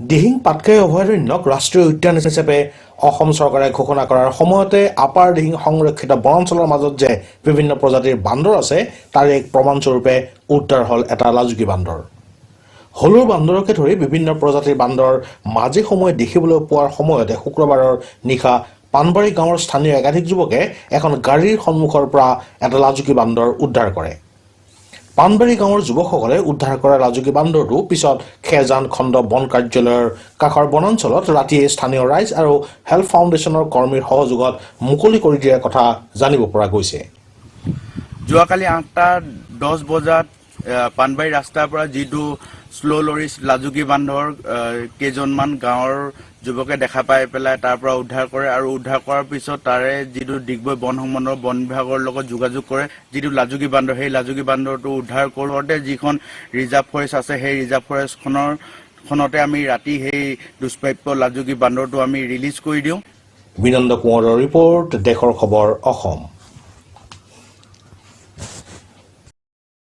দিহিং পাটকাই অভয়াৰণ্যক ৰাষ্ট্ৰীয় উদ্যান হিচাপে অসম চৰকাৰে ঘোষণা কৰাৰ সময়তে আপাৰ দিহিং সংৰক্ষিত বনাঞ্চলৰ মাজত যে বিভিন্ন প্ৰজাতিৰ বান্দৰ আছে, তাৰ এক প্ৰমাণস্বৰূপে উদ্ধাৰ হ'ল এটা লাজুকী বান্দৰ। হলুৰ বান্দৰকে ধৰি বিভিন্ন প্ৰজাতিৰ বান্দৰ মাজে সময়ে দেখিবলৈ পোৱাৰ সময়তে শুক্ৰবাৰৰ নিশা পাণবাৰী গাঁৱৰ স্থানীয় একাধিক যুৱকে এখন গাড়ীৰ সন্মুখৰ পৰা এটা লাজুকী বান্দৰ উদ্ধাৰ কৰে। পাণবাৰী গাঁৱৰ যুৱকসকলে উদ্ধাৰ কৰা লাজুকী বান্দৰটো পিছত খেৰজান খণ্ড বন কাৰ্যালয়ৰ কাষৰ বনাঞ্চলত ৰাতিয়ে স্থানীয় ৰাইজ আৰু হেল্প ফাউণ্ডেশ্যনৰ কৰ্মীৰ সহযোগত মুকলি কৰি দিয়াৰ কথা জানিব পৰা গৈছে। যোৱাকালি 8টা 10 বজাত পাণবাৰী ৰাস্তাৰ পৰা যিটো স্ল' লৰিছ লাজুকী বান্দৰ কেইজনমান গাঁৱৰ যুৱকে দেখা পাই পেলাই তাৰ পৰা উদ্ধাৰ কৰে আৰু উদ্ধাৰ কৰাৰ পিছত তাৰে যিটো ডিগবৈ বন সংমণ্ডলৰ বন বিভাগৰ লগত যোগাযোগ কৰে। যিটো লাজুকী বান্দৰ, সেই লাজুকী বান্দৰটো উদ্ধাৰ কৰোঁতে যিখন ৰিজাৰ্ভ ফৰেষ্ট আছে, সেই ৰিজাৰ্ভ ফৰেষ্টখনৰ খনতে আমি ৰাতি সেই দুষ্প্ৰাপ্য লাজুকী বান্দৰটো আমি ৰিলিজ কৰি দিওঁ। বিনন্দ কোঁৱৰৰ ৰিপৰ্ট, দেশৰ খবৰ, অসম।